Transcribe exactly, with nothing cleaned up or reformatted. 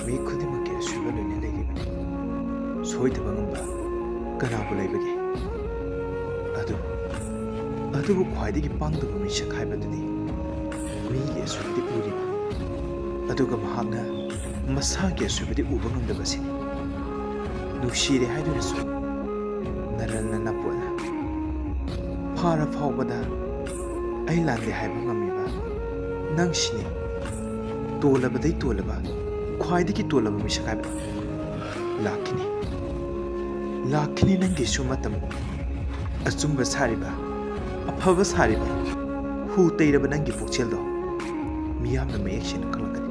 ꯃꯤ ꯈꯨꯗꯤꯡꯃꯛꯀꯤ ꯑꯁꯣꯏꯕ ꯂꯣꯏꯅ ꯂꯩꯔꯤꯕꯅꯤ꯫ ꯁꯣꯏꯗꯕ ꯉꯝꯕ ꯀꯅꯥꯕꯨ ꯂꯩꯕꯒꯦ? ꯑꯗꯨꯕꯨ, ꯑꯗꯨꯕꯨ ꯈ꯭ꯋꯥꯏꯗꯒꯤ ꯄꯥꯡꯗꯕ ꯃꯤꯁꯛ ꯍꯥꯏꯕꯗꯨꯗꯤ ꯃꯤꯒꯤ ꯑꯁꯣꯏꯕꯗꯤ ꯎꯔꯤꯕ, ꯑꯗꯨꯒ ꯃꯍꯥꯛꯅ ꯃꯁꯥꯒꯤ ꯑꯁꯣꯏꯕꯗꯤ ꯎꯕ ꯉꯝꯗꯕ ꯑꯁꯤꯅꯤ꯫ ꯅꯨꯡꯁꯤꯔꯦ ꯍꯥꯏꯗꯨꯅꯁꯨ ꯅꯔꯜꯅ ꯅꯄꯣꯠꯅ ꯐꯥꯔ ꯐꯥꯎꯕꯗ ꯑꯩ ꯂꯥꯟꯗꯦ ꯍꯥꯏꯕ ꯉꯝꯃꯤꯕ ꯅꯪꯁꯤꯅꯤ ꯇꯣꯜꯂꯕꯗꯩ ꯇꯣꯜꯂꯕ, ꯈ꯭ꯋꯥꯏꯗꯒꯤ ꯇꯣꯜꯂꯕ ꯃꯤꯁꯛ ꯍꯥꯏꯕꯗꯣ꯫ ꯂꯥꯛꯈꯤꯅꯤ, ꯂꯥꯛꯈꯤꯅꯤ ꯅꯪꯒꯤꯁꯨ ꯃꯇꯝ꯫ ꯑꯆꯨꯝꯕ ꯁꯥꯔꯤꯕ, ꯑꯐꯕ ꯁꯥꯔꯤꯕ, ꯍꯨ ꯇꯩꯔꯕ ꯅꯪꯒꯤ ꯄꯨꯛꯆꯦꯜꯗꯣ ꯃꯤꯌꯥꯝꯅ ꯃꯌꯦꯛ ꯁꯦꯡꯅ ꯈꯪꯂꯛꯀꯅꯤ꯫